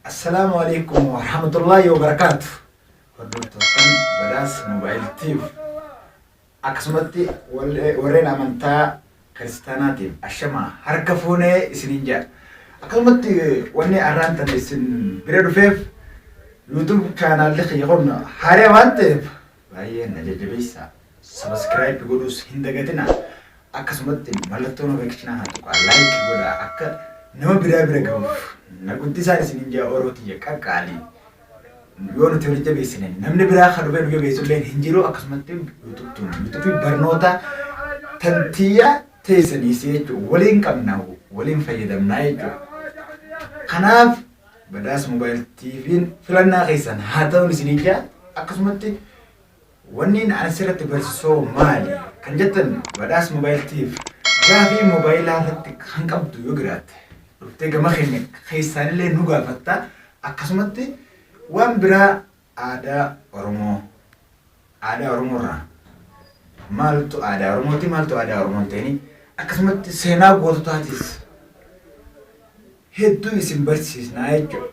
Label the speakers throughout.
Speaker 1: Assalaamu alaikum warahmatullaahi wabarakaatu. Hordoftoottan Badhaas Mobile TV akkasumatti warreen amantaa kiristaanaatiif ashamaa harka fuunee isiniin jedha. Akkasumatti wanni har'aan tana isin bira dhufeef YouTube chaanaalli kiyya kun haaraa waan ta'eef baay'ee na jajjabeessaa. Subscribe godhuus hin dagatinaa. Akkasumatti mallattoo notification kana tuqaa, like godhaa, akka nama biraa bira gahuuf na guddisaan isiniin jedha. Oroo tiyya qaqqaalii. Yoo nuti waliin jabeessine namni biraa kan dhufee nu jabeessu illee hin jiru. Akkasumatti YouTube YouTube barnoota tantiyya teessaniis jechuudha, waliin qabna, waliin fayyadamnaa jechuudha. Kanaaf Badhaas Mobile TV'n filannaa keessan haa ta'uun isiniin jedha. Akkasumatti wanni ani asirratti barsiisoo maali kan jettan, Badhaas Mobile TV gaafii moobaayilaa irratti kan qabdu yoo jiraatte dhuftee gama keenya keessaanillee nu gaafatta. Akkasumatti waan biraa aadaa Oromoo irraa maaltu aadaa Oromooti, maaltu aadaa Oromoo hin ta'ini, akkasumatti seenaa goototaatis hedduu isin barsiisnaa jechuudha.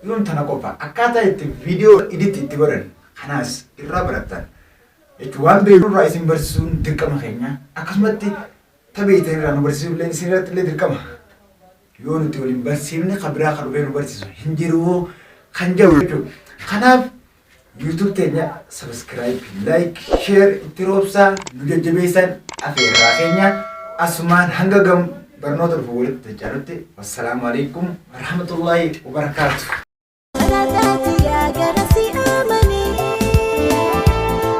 Speaker 1: Yoom tana qofa, akkaataa itti viidiyoo edit itti godhan kanaas irraa barattan jechuun waan beekurraa isin barsiisuun dirqama keenya. Akkasumatti tabeeytan irraa nu barsiisuu illee isin irratti illee dirqama. Yoo nuti waliin barsiifne kan biraa kan dhufee nu barsiisu hin jiru kan jedhu jechuudha. Kanaaf YouTube teenya subscribe, like, share itti roobsaa nu jajjabeessan afeerraa keenya. Asumaan hanga gam barnoota dhufu walitti dachaanutti, wassalaamu alaikum warahmatullaahi wabarakaatu.
Speaker 2: Yaa gara si amanee,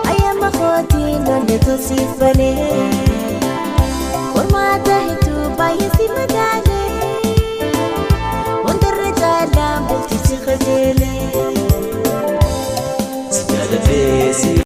Speaker 2: ayyaama kootiin onne tosiifanee, qormaata hedduu baay'ee si madaalee, wantarra caalaan bultii si qajeelee.
Speaker 3: Si jaaladhee si